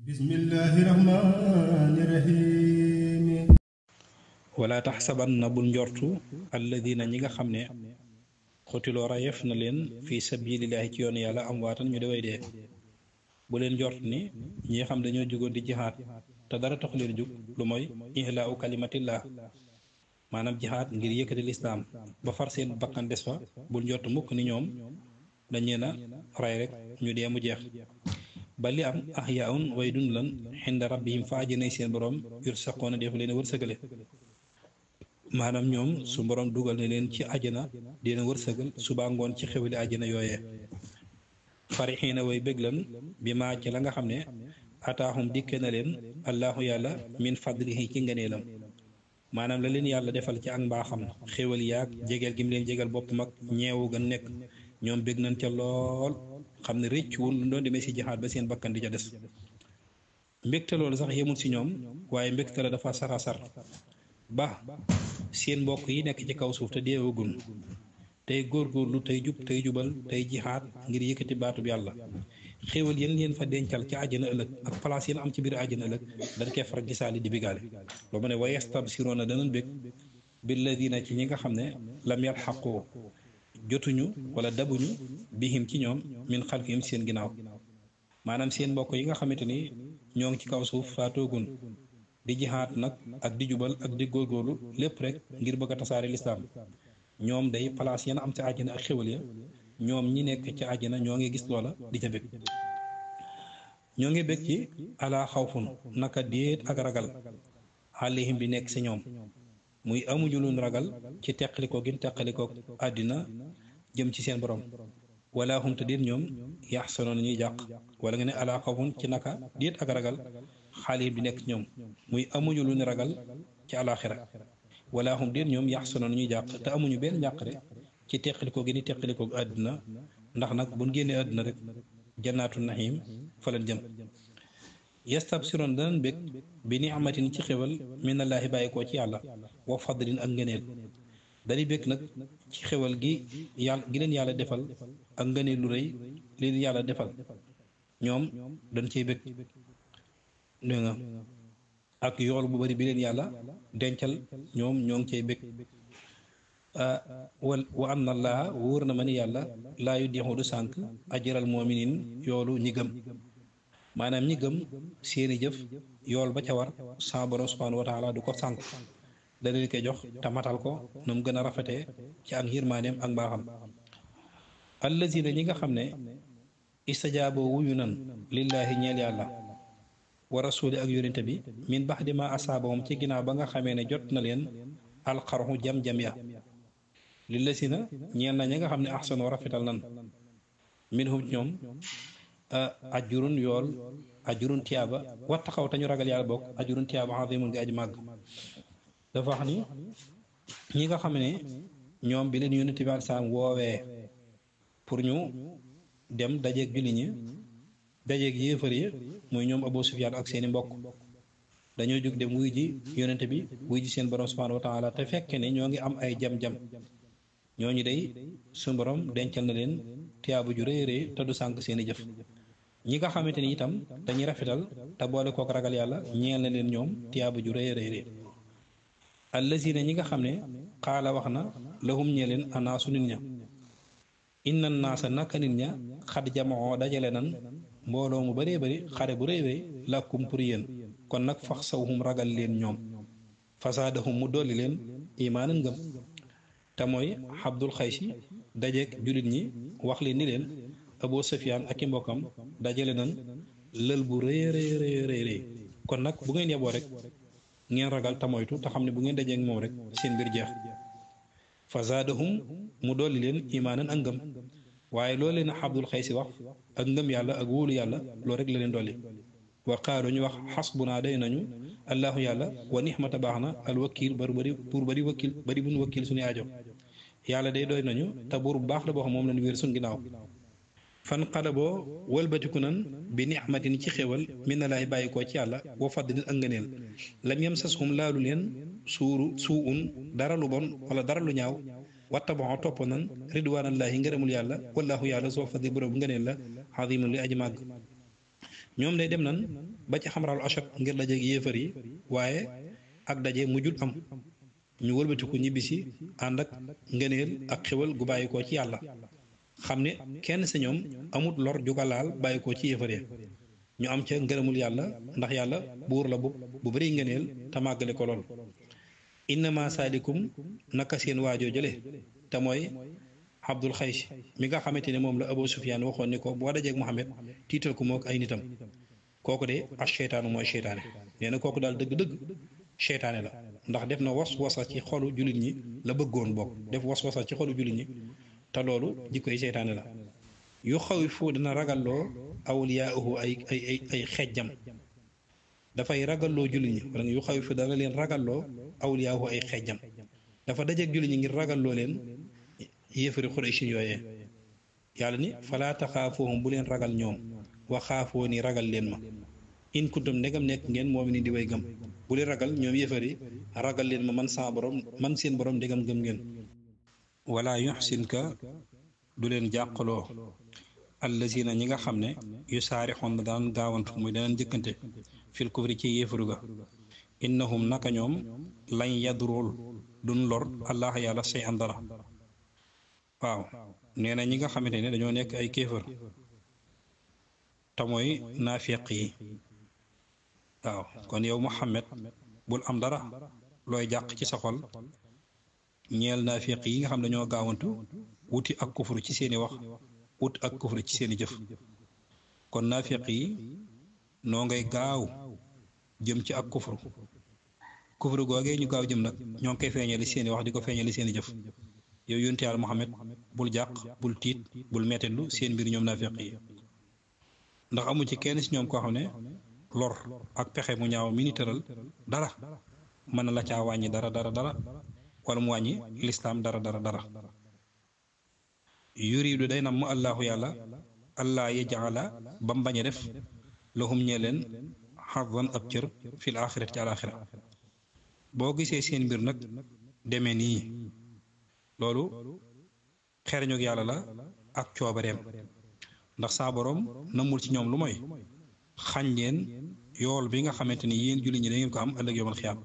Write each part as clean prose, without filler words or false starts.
bismillahi rahmani rahim. wala taxsabanna bul njortu alladina ñi nga xam ne xutiloo rayef na leen fi sabilillahi ci yoonu yàlla am waatan ñu deway dee bu leen njort ni ñi xam dañoo jógoon di jihaat te dara tax leen jug lu mooy ihlaau kalimatillah maanaam jihaat ngir yëkkati lislaam ba far seen bakkan des fa bul njort mukk ni ñoom dañ leen a ray rek ñu dee mu jeex ba li am ahyaun way dund lan xinda rabbihim fa àjjanay seen borom yursaqoona def leen wërsëgale maanaam ñoom su borom dugal ne leen ci àjjana di leen wërsëgal suba ngoon ci xewli àjjana yooyee farixiina way bég lan bi maa ci la nga xam ne ataaxum dikke na leen allahu yàlla min fadlihi ci ngëneelam maanaam la leen yàlla defal ci ak mbaaxam xéwal yaag jegeel gi mu leen jegal bopp mag ñeewu ga nekk ñoom bég nañ ca lool xam ne rëccuwul lu doon demee si jaxaat ba seen bakkan di ca des mbégte loolu sax yemul si ñoom waaye mbégte la dafa sarasar ba seen mbokk yi nekk ci kaw suuf te deewagun tey góorgóorlu tey jub tey jubal tey jihaat ngir yëkkati baatub yàlla xéewal yéen leen fa dencal ci àjjana ëllëg ak place yéen am ci biir àjjana ëllëg dañ koy faral gisaali di bigaale loo ma ne wa yastabsiroona danañ bég billadina ci ñi nga xam ne lam yalxaqoo jotuñu wala dabuñu bihim ci ñoom min xalfihim seen ginnaaw maanaam seen mbokk yi nga xamante ni ñoo ngi ci kaw suuf faatoogun di jihaat nag ak di jubal ak di góorgóorlu lépp rek ngir bëgg a tasaare lislaam ñoom day place yéen am ci àjjana ak xéwal ya ñoom ñi nekk ci àjjana ñoo ngi gis loola di ca bég ñoo ngi bég ci ala xawfun naka déet ak ragal alayhim bi nekk ci ñoom muy amuñu luñ ragal ci teqalikoo gin teqalikoo àddina jëm ci seen borom wala hum te déet ñoom yaxsanoon ñuy jàq wala nga ne ala xawfun ci naka déet ak ragal xaalihim bi nekk ci ñoom muy amuñu luñ ragal ci alaxira wala hum déet ñoom yaxsanoon ñuy jàq te amuñu benn njàqare ci teqalikoo gi ni teqalikoo àddina ndax nag buñ génnee àddina rek jannaatu naxiim fa lañ jëm yastabsiroon danañ bég bi ni'matin ci xewal minallaahi bàyyi koo ci yàlla wa fadlin ak ngëneel dañuy bég nag ci xewal gi leen yàlla defal ak ngëneel lu rëy li leen yàlla defal ñoom dañ ciy bég dégg nga ak yool bu bari bi leen yàlla dencal ñoom ñoo ngi cay bég wa anna allaha wóor na ma ni yàlla laa yu dixu du sànk ajral mu'minin yoolu ñi gëm maanaam ñi gëm seeni jëf yool ba ca war sa borom subhanahu wa taala du ko sànk da leen koy jox te matal ko nu mu gën a rafetee ci ak yërmaaneem ak mbaaxam allazina ñi nga xam ne istajaaboo wuyu nan lillaahi ñeel yàlla wa rasuli ak yonente bi min baxdi ma asaabahum ci ginnaaw ba nga xamee ne jot na leen alxarxu jam-jam ya lillazina ñeel na ñi nga xam ne axsanoo rafetal nan minhum ñoom ajurun yool ajurun tiyaaba wattaxaw te ñu ragal yàlla bokk ajurun tiyaaba azimun gi aji màgg dafa wax ni ñi nga xam ne ñoom bi leen yonent bi salaam woowee pour ñu dem dajeeg julli ñi dajeeg yéefar yi muy ñoom Abu Sufyaan ak seeni mbokk dañoo jóg dem wuy ji yonent bi wuy ji seen borom subhaanahu wa taala te fekke ne ñoo ngi am ay jam-jam ñooñu day suñu borom dencal na leen tiyaaba ju rëy rëy te du sànk seeni jëf ñi nga xamante ni itam dañuy rafetal te boole kook ragal yàlla ñeel na leen ñoom tiyaaba ju rëy rëy rëy allazina ñi nga xam ne xaala wax na lahum ñee leen anaasu nit ña inna naasa naka nit ña xad jamaoo dajale nan mbooloo mu bëree bëri xare bu rëy rëy làkkum pour yéen kon nag fax sawhum ragal leen ñoom fasaadahum mu dolli leen imaanan ngëm te mooy Abdul Xaysi dajeeg jullit ñi wax leen ni leen Abu Sufyaan ak i mbokkam dajale nan lël bu rëy rëy rëy kon nag bu ngeen yeboo rek ngeen ragal te moytu te xam ne bu ngeen dajeeg moom rek seen mbir jeex fa zaadahum mu dolli leen imaanan ak ngëm waaye loolu leen Abdul Xaysi wax ak ngëm yàlla ak wóolu yàlla loolu rek la leen dolli wa qaalu ñu wax xasbunaa day nañu allahu yàlla wa nixmata baax na al wakiil bari wakiil bari buñ wakiil suñu aajo yàlla day doy nañu te buur bu baax la boo xam moom lañu wéer suñ ginnaaw fan xalaboo wëlbatiku nan bi nixmatin ci xéwal minallaahi bàyyi koo ci yàlla wa fadlin ak ngëneel lam yamsashum laalu leen suun dara lu bon wala dara lu ñaaw wattabaxoo topp nan ridwaanallaahi ngërëmul yàlla wallaahu yàlla soo fadli borom ngëneel la xadimun li aji màgg ñoom day dem nan ba ci xamraal achat ngir dajeeg yéefar yi waaye ak daje mujjul am ñu wëlbatiku ñibbisi ànd ak ngëneel ak xewal gu bàyyikoo ci yàlla xam ne kenn sa ñoom amut lor juga laal bàyyikoo ci yéefar ya ñu am ca ngërëmul yàlla ndax yàlla buur la bu bari ngëneel te màggale ko lool innama saalikum naka seen waajoo jële te mooy Abdul Xays mi nga xamante ne moom la Abu Sufyaan waxoon ni ko boo dajeeg Muhammad tiital ko mook ay nitam kooku de as seytaanu mooy seytaane nee na kooku daal dëgg-dëgg seytaane la ndax def na was-wasa ci xolu jullit ñi la bëggoon bokk def was-wasa ci xolu jullit ñi te loolu jikkoy seytaane la yu xaw fu dana ragalloo awliyaahu ay xejjam dafay ragalloo jullit ñi wala yu xaw fu dana leen ragalloo awliyaahu ay xejjam dafa dajeeg jullit ñi ngir ragalloo leen yéefari Quraysh yooyee yàlla ni falaa taxaafuhum bu leen ragal ñoom wa xaafoo ni ragal leen ma in kuntum ndegam nekk ngeen moom ni di way gëm bu leen ragal ñoom yéefari ragal leen ma man seen borom ndegam gëm ngeen wala yuxsinka du leen jàqaloo allazina ñi nga xam ne yu saarixoon na daan gaawantu muy danaan jëkkante fil kufri ci yéefaru ga innahum naka ñoom lañ yadrul duñ lor allah yàlla say an dara waaw nee na ñi nga xamante ne dañoo nekk ay kéefër te mooy naafiq yi waaw kon yow Muhammad bul am dara looy jàq ci sa xol ñeel naafiq yi nga xam dañoo gaawantu wuti ak kufru ci seeni wax wut ak kufru ci seeni jëf kon naafiq yi noo ngay gaaw jëm ci ak kufru googee ñu gaaw jëm nag ñoo ngi koy feeñali seeni wax di ko feeñali seeni jëf yow yonent Yàlla Muhammad bul jàq bul tiit bul mettitlu seen mbir ñoom naafiq yi ndax amu ci kenn si ñoom koo xam ne lor ak pexe mu ñaaw mi ni tëral dara mën na la caa wàññi dara wala mu wàññi lislaam dara yuridu day nam mu allahu yàlla allah yajala ba mu bañ a def lahum ñee leen xadan ab cër fil axirati ci alaxira boo gisee seen mbir nag demee nii loolu xereñoog yàlla la ak coobareem ndax saa boroom namul ci ñoom lu mooy xañ leen yool bi nga xamante ni yéen jullit ñi da ngeen ko am ëllëg yawmal xiyaam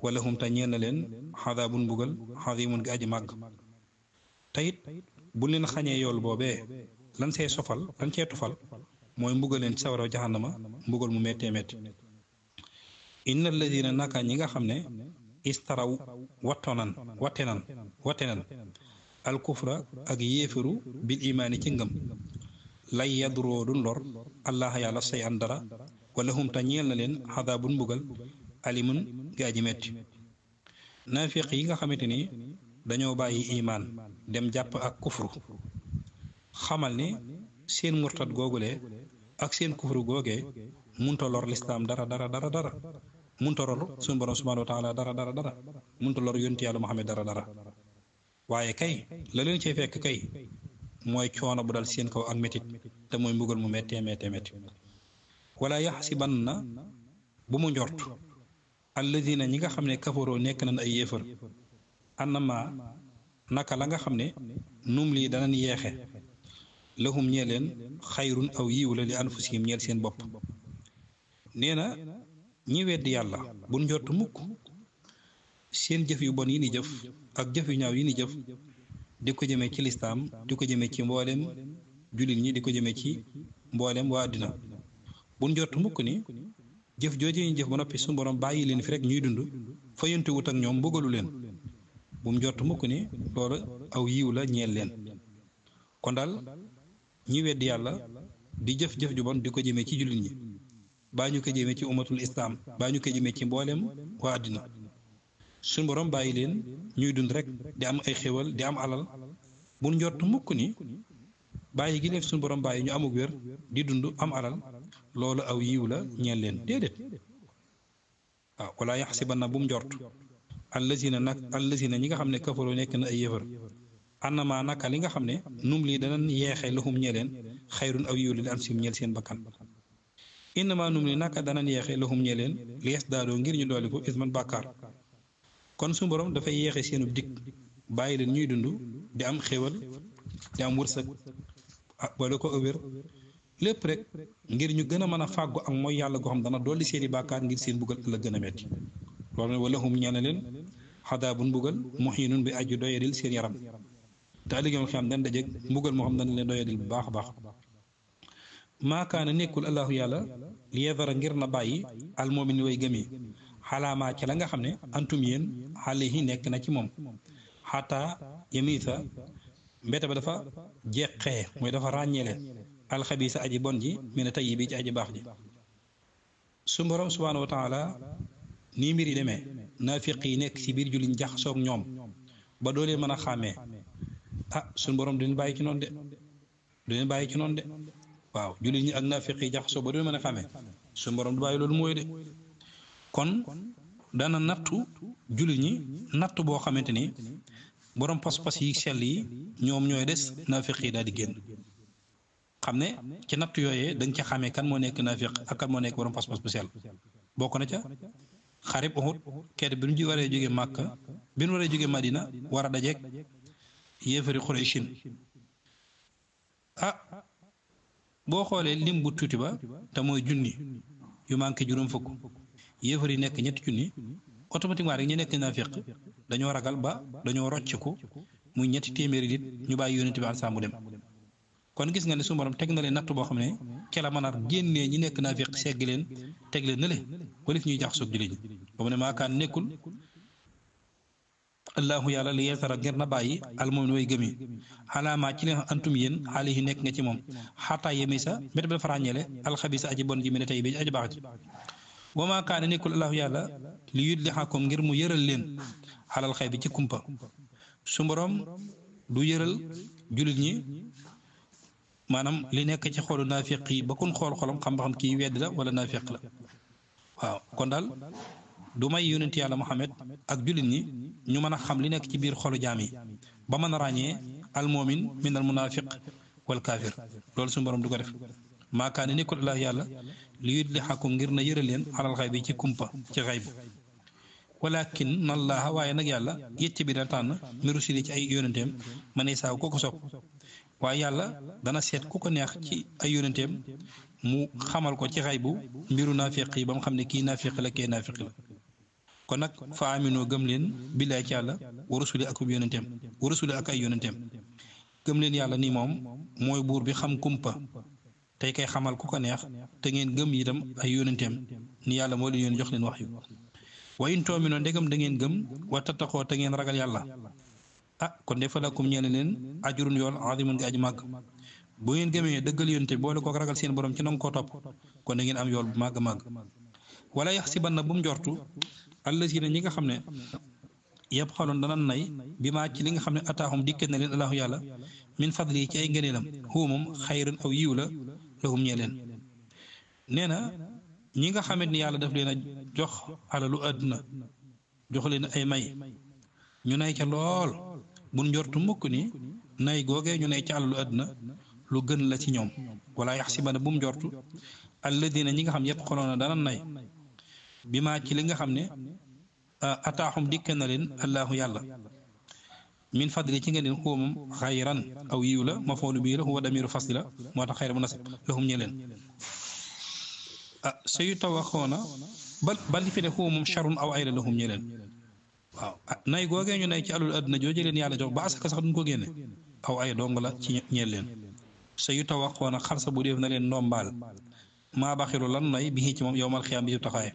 wala hum te ñeen na leen xadaabun mbugal xadiimun gi aji màgg te it bu leen xañee yool boobee lan see sofal lan cee tufal mooy mbugal leen ci sawara jahannama mbugal mu méttee métti inna alladina naka ñi nga xam ne istaraw watte nan al kufra ak yéefaru bil imaani ci ngëm lay yadroo duñ lor allah yàlla say an dara wala hum ta ñeel na leen xadaabun mbugal alimun gaa ji metti naafiq yi nga xamante ni dañoo bàyyi imaan dem jàpp ak kufru xamal ni seen murtad googule ak seen kufru googee munta lor lislaam dara munta lor suñu borom subhanahu wa taala dara munta lor yonti yàlla Muhammad dara waaye kay la leen cay fekk kay mooy coono bu dal seen kaw ak métit te mooy mbugal mu méttee wala yaxsiban na bu mu njort alladina ñi nga xam ne kafaroo nekk nañ ay yéefar annama naka la nga xam ne num lii danañ yeexe lahum ñee leen xayrun aw yiw la li anfusihim ñeel seen bopp nee na ñi weddi yàlla bu njort mukk seen jëf yu bon yi ni jëf ak jëf yu ñaaw yi ni jëf di ko jëmee ci lislaam di ko jëmee ci mboolem jullit ñi di ko jëmee ci mboolem waa àddina bu njort mukk ni jëf jooju ñu jëf ba noppi suñu borom bàyyi leen fi rek ñuy dund fayante wut ak ñoom mbugalu leen bu mu njort mukk ni loolu aw yiw la ñeel leen kon daal ñi weddi yàlla di jëf-jëf ju bon di ko jëmee ci jullit ñi baa ñu ko jëmee ci umatul islaam baa ñu ko jëmee ci mboolem waa àddina suñu borom bàyyi leen ñuy dund rek di am ay xéwal di am alal bu njort mukk ni bàyyi gi leen suñu borom bàyyi ñu amug wér di dund am alal loolu aw yiw la ñeel leen déedéet waaw wala yaxsibanna bu mu njort allazina ñi nga xam ne kafaroo nekk na ay yéefar annama naka li nga xam ne num lii danañ yeexee lahum ñee leen xayrun aw yiw la li anfusihim ñeel seen bakkan innama num li naka danañ yeexee lahum ñee leen li yasdaadoo ngir ñu dooli ko isman bàkkaar kon suñu borom dafay yeexe seenu dikk bàyyi leen ñuy dund di am xéwal di am wërsëg wala ko ëwér lépp rek ngir ñu gën a mën a fàggu ak mooy yàlla goo xam dana dolli seeni bàkkaar ngir seen buggal la gën a metti loolu ne wala hum ñeene leen xadaabun mbugal muhiinun bi aju doyadil seen yaram te ëllëg yoon xam dañ dajeeg mbugal moo xam dañ leen doyadil bu baax a baax maakaana nekkul allahu yàlla li yadara ngir na bàyyi almoomin way gëm yi xalaamaa ci la nga xam ne antum yéen xale yi nekk na ci moom xataa yamiisa mbete ba dafa jeqee mooy dafa ràññeele alxabiisa aji bon ji mi ne tayyi bi ci aji baax ji su borom subhaanahu wa taala nii mbir yi demee naafiq yi nekk ci biir julliñ jaxasoog ñoom ba doo leen mën a xàmmee suñu borom du leen bàyyi ci noonu de waaw jullit ñi ak naafiq yi jaxasoo ba doo leen mën a xàmmee suñu borom du bàyyi loolu mooy de kon dana nattu jullit ñi nattu boo xamante ni borom pas-pas yi sell yi ñoom ñooy des naafiq yi daal di génn xam ne ci nattu yooyee da nga ca xàmmee kan moo nekk naafiq ak kan moo nekk borom pas-pas bu sell bokk na ca xarib Uhud keet bi ñu waree jóge Màkka bi ñu waree jóge Madina war a dajeeg yéefari Qurayshin boo xoolee lim bu tuuti ba te mooy junni yu manqué juróom fukk yéefari nekk ñetti junni automatiquement rek ñu nekk naafiq dañoo ragal ba dañoo rocciku muy ñetti téeméeri nit ñu bàyyi yónent bi alsaamu dem kon gis nga ne su borom teg na leen natt boo xam ne ca la mën a génnee ñi nekk naafiq segg leen teg leen nële walif ñuy jaxasoog jullit ñi ba mu ne maakaan nekkul allahu yàlla li yeesara ngir na bàyyi almu'min way gëm yi xalaamaa ci leen antum yéen xaali yi nekk nga ci moom xataa yemi sa mbét ba dafa ràññeele alxabisa aji bon ji mi ne tey bi aji baax ji wa maa kaana nekkul allahu yàlla li yudlixakum ngir mu yëral leen xalal xay bi ci kumpa su borom du yëral jullit ñi maanaam li nekk ci xolu naafiq yi ba kun xool xolam xam ba xam kii wedd la wala naafiq la waaw kon daal du may yonent yàlla Muhammad ak jullit ñi ñu mën a xam li nekk ci biir xolu jaam yi ba mën a ràññee almu'min min al munaafiq wal kaafir loolu suñu borom du ko def maakaane nekkul allah yàlla li yudlixakum ngir na yëral leen alal xay bi ci kumpa ci xayb walakin nallaaha waaye nag yàlla yëcc bi na tànn mi rusuli ci ay yonenteem ma ne saaw ko ko sopp waaye yàlla dana seet ku ko neex ci ay yonenteem mu xamal ko ci xaybu mbiru naafiq yi ba mu xam ne kii naafiq la kee naafiq la kon nag fa aminoo gëm leen billaay ci yàlla wa rusuli ak yonenteem wa rusuli ak ay yonenteem gëm leen yàlla ni moom mooy buur bi xam kumpa tey kay xamal ku ko neex te ngeen gëm itam ay yonenteem ni yàlla moo leen yoon jox leen wax yu wa in toominoo ndegam da ngeen gëm wa tattaxoo te ngeen ragal yàlla kon de falakum ñeene leen ajurun yool azimun gi aji màgg bu ngeen gëmee dëggal yonente boole kook ragal seen borom ci nangu koo topp kon da ngeen am yool bu màgg wala yaxsibanna bu mu njortu allazina ñi nga xam ne yëpp xaloon dana nay bi maa ci li nga xam ne ataahum dikkee na leen allahu yàlla min fadli ci ay ngëneelam huwa moom xayrun aw yiw la lahum ñee leen nee na ñi nga xamit ni yàlla daf leen a jox alalu àdduna jox leen ay may ñu nay ca lool bu njortu mukk ni nay googee ñu nay ca alalu àdduna lu gën la ci ñoom wala yaxsibana bu mu njortu alladina ñi nga xam yëpp xoloon na dana nay bi maa ci li nga xam ne ataaxum dikke na leen allahu yàlla min fadli ci ngeen huwa moom xayran aw yiw la mafoolu bii la huwa damiru fasli la moo tax xayra mu nasab lahum ñe leen sa yu tawaxoona bal fi ne huwa moom charun aw ayla lahum ñe leen waaw nay googee ñu nay ci alul àdduna jooju leen yàlla jox ba asaka sax duñ ko génne aw ay dong la ci ñeel leen sa yu tawaxoona xarsa bu def na leen ndombaal maa baxilu lan nay bi ci moom yowmal xiyaam bi taxawaay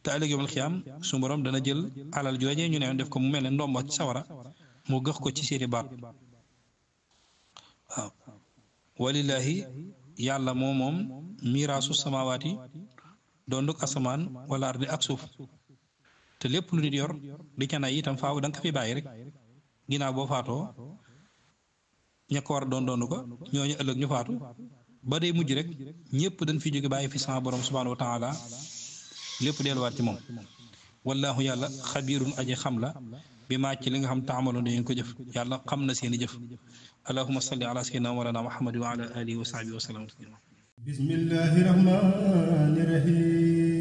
te ëllëg yowmal xiyaam su borom dana jël alal joojee ñu ne def ko mu mel ne ndomba ci sawara mu gëx ko ci seeni baat waaw walillaahi yàlla moom miraasu samawaati doonduk asamaan wala ardi ak suuf te lépp lu nit yor di ca nay itam faaw da nga ko fi bàyyi rek ginnaaw boo faatoo ña ko war a doon ko ñooñu ëllëg ñu faatu ba day mujj rek ñëpp dañ fi jóge bàyyi fi sama borom subhaanahu wa taala lépp delluwaat ci moom wallaahu yàlla xabiirun aji xam la bi maa ci li nga xam taamaloon dangeen ko jëf yàlla xam na seeni jëf allahumma salli ala sayyidina mawlana muhammad wa ala alihi wa sahbihi wa sallam bismillahi rahmani rahim